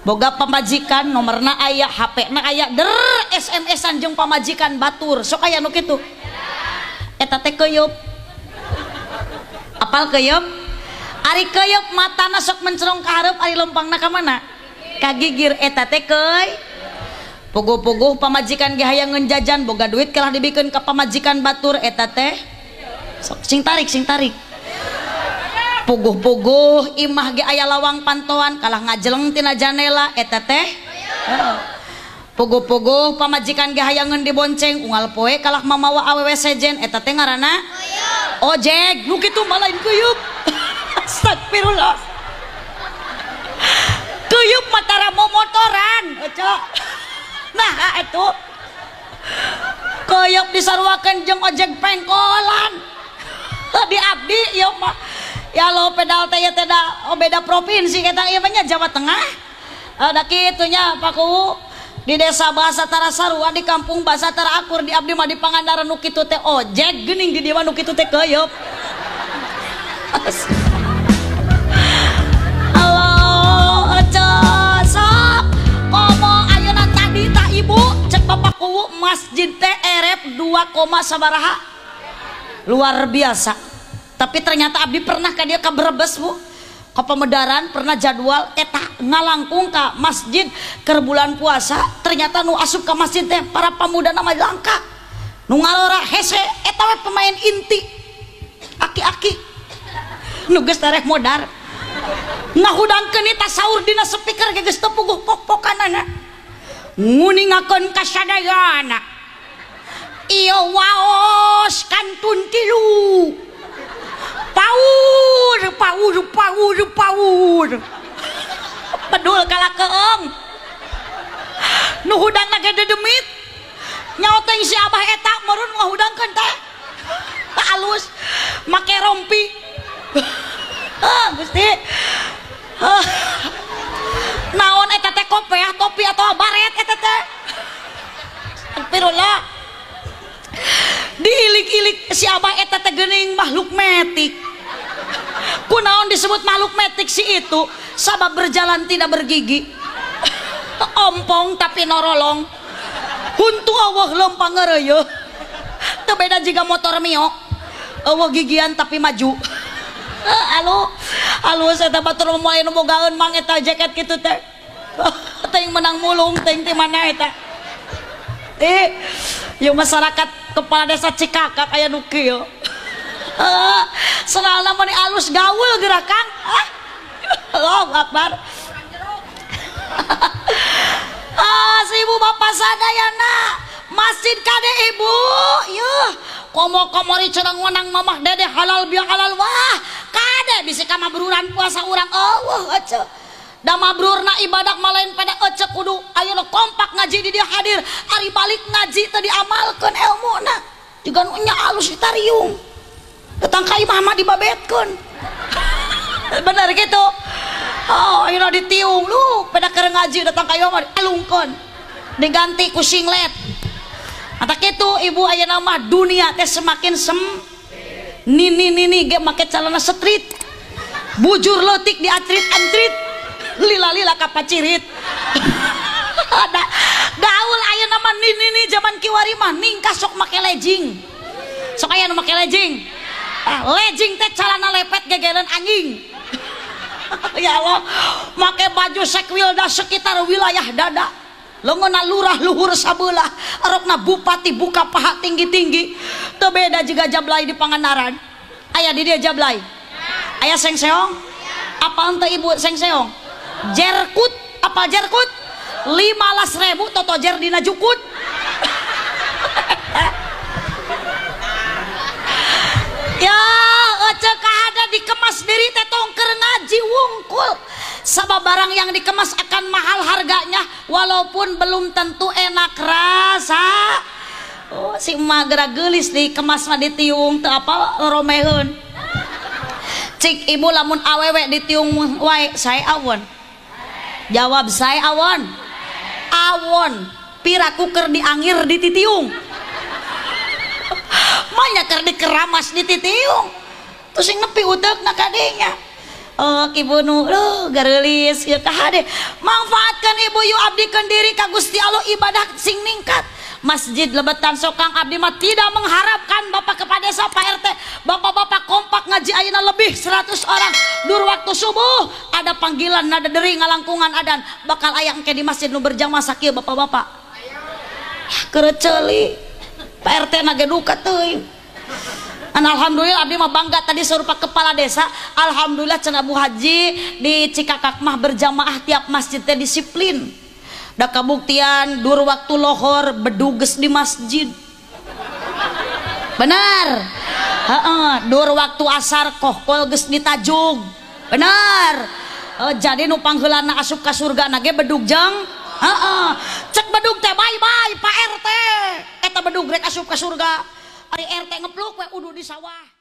Boga pamajikan nomorna aya, HP-na aya, der SMS-an jeung pamajikan batur. Sok aya nu kitu. Eta teh keuyeup. Apal keuyeup? Ari keuyeup matana sok mencerong ka hareup, ari lempangna ka mana? Ka gigir. Eta teh keuy. Puguh-puguh pamajikan ge hayang ngeun jajan, boga duit kalah dibikeun ka pamajikan batur, eta teh sok sing tarik, sing tarik. Puguh-puguh imah ge aya lawang pantoan kalah ngajeleng tina janela, eta teh. Puguh-puguh pamajikan ge hayangeun dibonceng unggal poe kalah mamawa awewe sejen, eta teh ngaranna ojek. Nu kitu mah lain keuyeup. Astagfirullah. Keuyeup mah tara momotoran, ece. Nah itu keuyeup disaruakeun jeung ojek pengkolan. Di abdi ieu mah ya lo pedal teh teh da oh beda provinsi eta ieu mah nya Jawa Tengah. Da kitu nya Pak Kuwu. Di desa bahasa tara sarua, di kampung bahasa tara akur, di abdi mah di Pangandaran nu kitu teh ojek geuning, di dieu mah nu kitu teh keuyeup. Allah ece sok komo ayeuna tadi tah ibu cek Bapak Kuwu masjid teh erep 2, sabaraha luar biasa. Tapi ternyata abdi pernah ka dia ka Brebes bu, ke Pemedaran pernah jadwal eta ngalangkung ka masjid keur bulan puasa, ternyata nu asup ka masjid teh para pemuda nama langka nu ngalora hese eta we pemain inti aki-aki nu geus tereh modar ngahudangkeun eta saur dina speaker ge geus teu puguh pok-pokanana nguningakeun ka sadayana ieu waos kantun tilu paur paur paur paur pedul kala keeng nu hudangna ge dedemit nyaoteng si abah eta meureun ngahudangkeun teh alus make rompi. Gusti naon eta teh kopeah topi atau baret eta teh astagfirullah. Diilik-ilik si abah eta teh geuning makhluk metik. Kunaon disebut makhluk metik si itu? Sabab berjalan tidak bergigi, ompong tapi norolong, huntu awah lempang ngereuyeung, teu beda jiga motor Mio, awah gigian tapi maju. Alu, alus eta batur moal nu bogaeun mang eta jaket kitu teh, teuing menang mulung teuing ti mana eta. Ieu masyarakat kepala desa Cikakak aya nu kieu. Seralna mani alus gaul gerakan. Allahu Akbar. Ibu bapak sadayana masjid kade ibu yuh komo komori cenah wenang mamah dede halal biang halal wah kade bisi ka mabruran puasa urang eueuh ece da mabrurna ibadah malain pada ece kudu ayeuna kompak ngaji di dia hadir ari balik ngaji teu diamalkeun elmuna juga nu nya alus ditariung datang ka imah mah dibabetkeun. Bener gitu. Oh ayeuna ditiung lu pada keur ngaji datang ka imah mah dialungkeun diganti ku singlet. Mata kitu ibu ayeuna mah dunia teh semakin sem nini nini ge make calana street bujur leutik diatrit antrit lila-lila kapacirit. Gaul ayeuna mah nini nini zaman kiwari mah ningkah sok make legging. Sok aya nu make legging. Legging teh calana lepet gegelen anjing. Ya Allah, make baju sekwilda sekitar wilayah dada. Leungeunna lurah luhur sabelah, rokna bupati buka paha tinggi-tinggi. Teu beda jiga jablay di Pangandaran. Aya di dieu jablay. Aya sengseong? Apa ente ibu sengseong? Jerkut, apa jerkut? 15.000 totojer dina jukut. Ya, ece kahada dikemas diri teh tongker ngaji wungkul. Sabab barang yang dikemas akan mahal harganya walaupun belum tentu enak rasa. Oh, si emak gerak geulis dikemas mah ditiung teu apa romeheun. Cik ibu lamun awewe ditiung wae sae awon. Jawab sae awon. Awon piraku keur diangir dititiung. Manya keur dikeramas dititiung. Terus sing nepi uteukna kadinya. Oh, ibu nu gareulis ieu kahade. Manfaatkeun ibu yuk abdikeun diri ka Gusti Allah ibadah sing ningkat. Masjid Lebetan Sokang abdi mah tidak mengharapkan Bapak Kepala Desa, Pak RT, bapak-bapak kompak ngaji ayeuna lebih 100 orang. Dur waktu subuh ada panggilan nada deri ngalangkungan adan bakal aya engke di masjid nu berjamaah sakieu bapak-bapak. Kereceli Pak RT na ge duka teuing. Alhamdulillah abdi mah bangga tadi serupa kepala desa. Alhamdulillah cenah Bu Haji di Cikakak mah berjamaah tiap masjid teh disiplin. Da kabuktian dur waktu lohor beduges di masjid. Benar. Heeh, dur waktu asar kohkol geus ditajug. Benar. Jadi nu pangheulana asup ka surga na ge bedug jeung heeh. Cek bedug teh bye bye Pak RT. Eta bedug rek asup ka surga. Ari RT ngepluk we udu di sawah.